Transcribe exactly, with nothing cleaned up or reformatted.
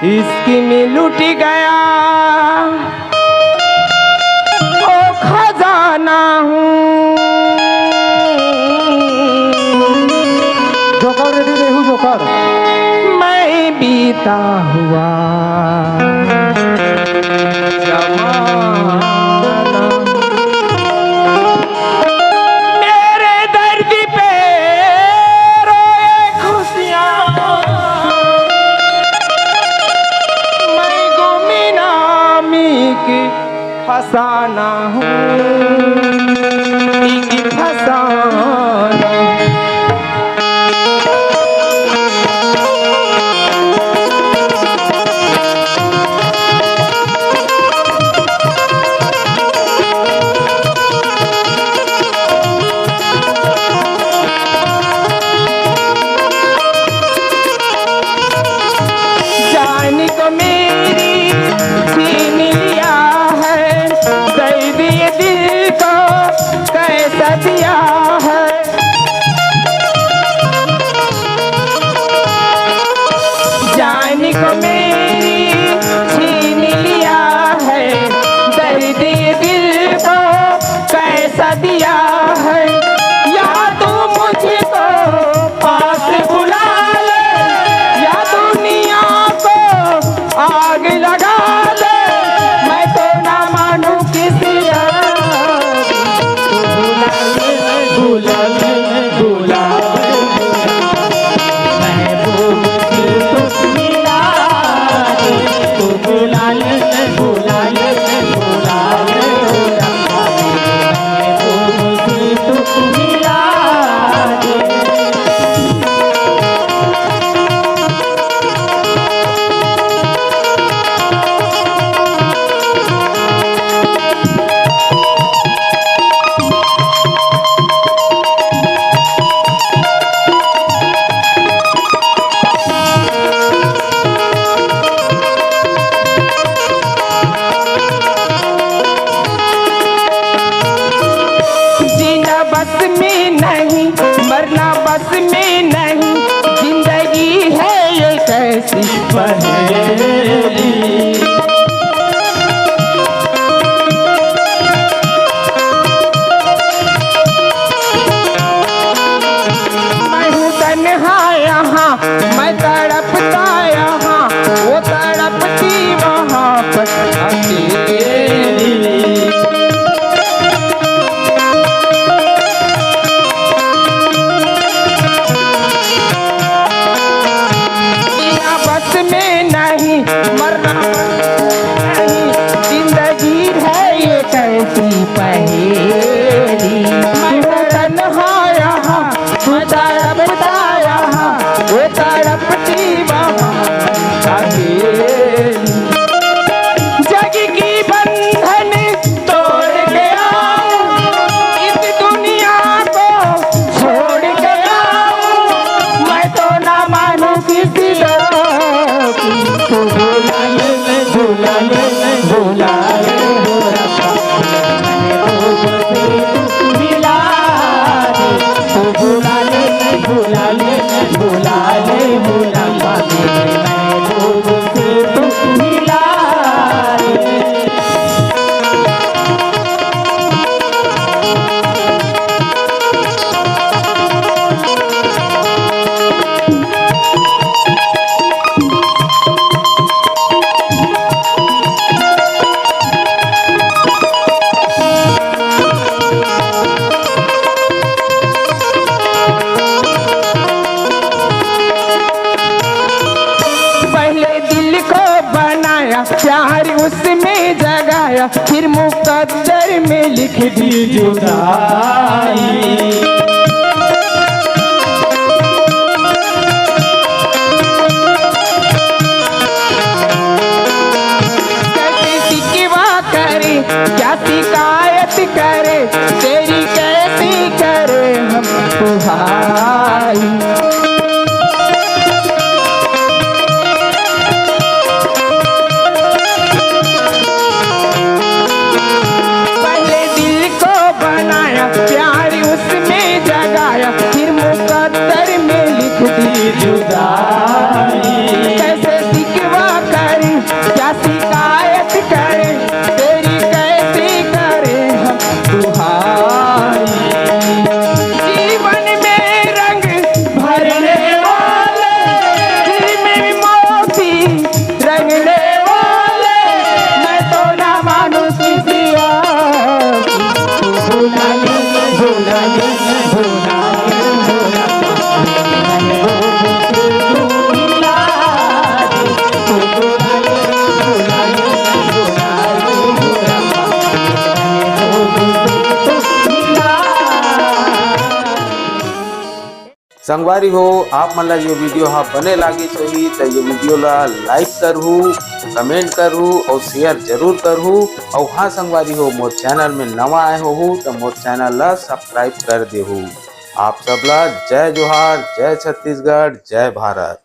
इश्क में लुट गया वो खजाना हूँ। जोकर रेडी रेहू जोकर। मैं बीता हुआ जमाना। मेरे दर्द पे रोए खुशियाँ, मैं गुमनामी की फसाना हूँ, की फसाना। जान को मेरी छीन लिया है, दर्द ये दिल को कैसा दिया है। जान को मेरी छीन लिया है, दर्द ये दिल को कैसा दिया है। या तू मुझको पास बुला ले, या दुनिया को आग लगा दे, मैं तो ना मानू किसी बात। तू बुला ले, बुला ले, बुला ले, महबूब की तू मिला दे। तू बुला ले, बुला ले, बुला ले, ओ रब्बा, महबूब की तू मिला दे। जीना बस में नहीं, मरना बस में नहीं, जिंदगी है ये कैसी पहेली। मैं हूँ तन्हा यहाँ, मैं तड़पता यहाँ, वो तड़पती वहाँ पर अकेली। जीना बस में नहीं, मरना बस में नहीं, जिंदगी है ये कैसी पहेली। मैं तन्हा यहाँ, तू तड़पता यहाँ, वो तड़पती वहाँ अकेली। जग की बंधन तोड़ के आऊं, इस दुनिया को छोड़ के आऊं, मैं तो ना मानू किसी दर की। तू बुला ले, बुला ले, बुला ले, बुला ले। मिला दे, तू बुला ले, बुला ले, बुला ले, बुला ले, महबूब से तू मिला दे। पहले दिल को बनाया, प्यार उसमें जगाया, फिर मुकद्दर में लिख दी जुदाई। कैसे शिकवा करे, क्या शिकायत करे, तेरी कैसी करे हम दुहाई। पहले दिल को बनाया, प्यार उसमें संगवारी हो, आप मन ला ये video हा बने लागिस होही त ये video ला like करहू, comment करहू और share जरूर करहू। और हाँ संगवारी हो, मोर channel में नवा आए होहू त मोर channel ला subscribe कर देहू। आप सब ला जय जोहार, जय छत्तीसगढ़, जय भारत।